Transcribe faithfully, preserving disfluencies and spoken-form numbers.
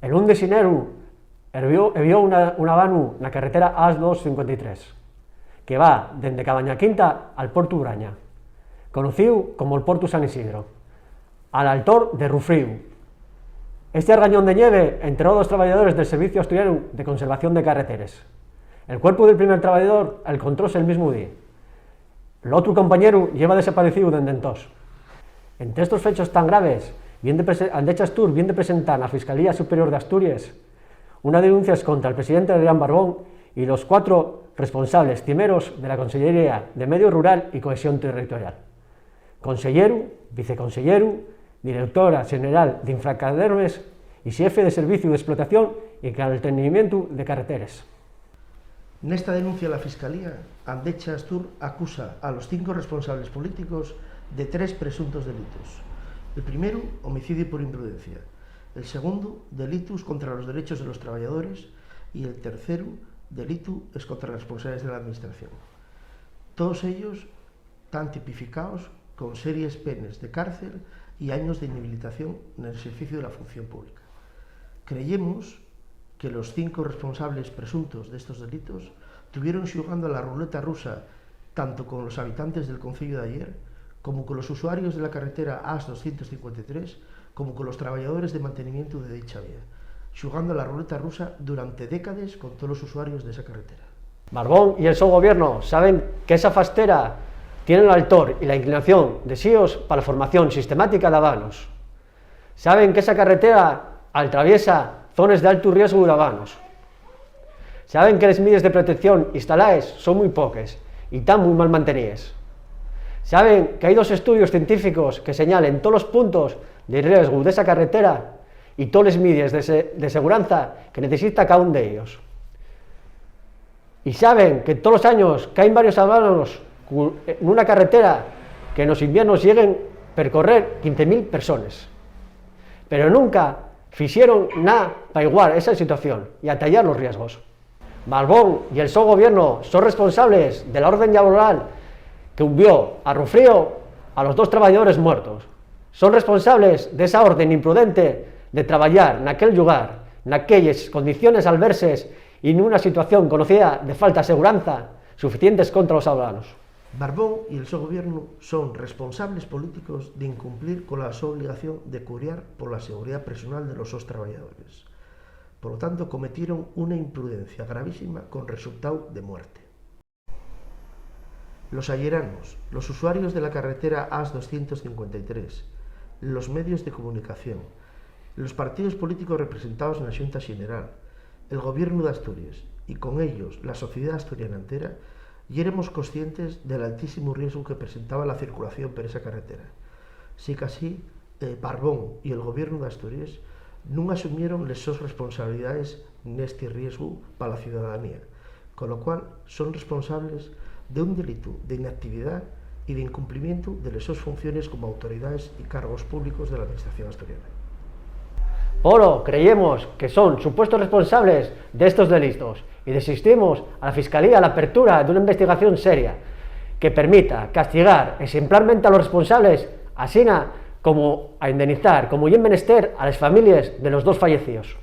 El un de xineru herbió, hebió una, un abanu na carretera A dos cincuenta y tres, que va dende Cabaña Quinta al Puertu Braña, conocíu como el Puertu San Isidro, al altor de Rufríu. Este argañón de ñeve enterró dos trabayadores del Serviciu Asturianu de Conservación de Carreteres. El cuerpu del primer trabayador alcontróse'l mismu día. L'otru compañeru lleva desapaecíu dende entós. Ente estos fechos tan graves, bien de prese-, Andecha Astur bien de presentar na Fiscalía Superior d'Asturies una denuncia escontra'l presidente Adrián Barbón y los cuatro responsables cimeros de la Consellería de Medio Rural y Cohesión Territorial: conselleru, viceconselleru, directora xeneral d'Infracarreteres y xefe de Serviciu d'Explotación y Caltenimientu de Carreteres. Nesta denuncia, la Fiscalía Andecha Astur acusa a los cinco responsables políticos de tres presuntos delitos. El primeru, homicidiu por imprudencia. El segundu, delitos contra los derechos de los trabayadores. Y el terceru, delitu escontra responsables de la Administración. Toos ellos tán tipificaos con series penes de cárcel y años d'inhabilitación nel exerciciu de la función pública. Creyemos que los cinco responsables presuntos d'estos delitos tuvieron xugando a la ruleta rusa tanto con los habitantes del conceyu d'ayer, como con los usuarios de la carretera A dos cincuenta y tres, como con los trabayadores de mantenimientu de dicha vía, xugando a la ruleta rusa durante décades con tolos usuarios d'esa carretera. Barbón y el so gobierno saben qu'esa fastera tien l'altor y la inclinación d'esíos pa la formación sistemática d'abanos. Saben qu'esa carretera altraviesa zones d'altu riesgu d'abanos. Saben que les mides de protección instalaes son mui poques y tán mui mal manteníes. Saben qu'hai dos estudios científicos que señalen tolos puntos de riesgu d'esa carretera y toles mides de se-, de seguranza que necesita caún d'ellos. Y saben que tolos años caen varios abanos cu-, nuna carretera que nos inviernos lleguen percorrer quince mil persones. Pero nunca fixeron na pa iguar esa situación y atayar los riesgos. Barbón y el so gobierno son responsables de la orden llaboral que unvió a Rufrío a los dos trabayadores muertos. Son responsables d'esa orden imprudente de trabayar naquel llugar, naquelles condiciones alverses y nuna situación conocida de falta de seguranza suficientes contra los sablanos. Barbón y el so gobiernu son responsables políticos d'incumplir cola so obligación de curiar pola seguridá personal de los sos trabayadores. Polo tanto, cometieron una imprudencia gravísima con resultáu de muerte. Los ayeranos, los usuarios de la carretera A dos cincuenta y tres, los medios de comunicación, los partidos políticos representaos na Xunta Xeneral, el Gobiernu d'Asturies y, con ellos, la sociedá asturiana entera, yéremos conscientes del altísimu riesgu que presentaba la circulación per esa carretera. Sicasí, eh, Barbón y el Gobiernu d'Asturies nun asumieron les sos responsabilidaes nesti riesgu pa la ciudadanía, con lo cual son responsables d'un delitu d'inactividá y d'incumplimientu de les sos funciones como autoridaes y cargos públicos de la Administración asturiana. Polo, creyemos que son supuestos responsables d'estos delitos y desistimos a la Fiscalía l'apertura d'una investigación seria que permita castigar exemplarmente a los responsables, asina como a indemnizar, como ye menester, a les families de los dos fallecidos.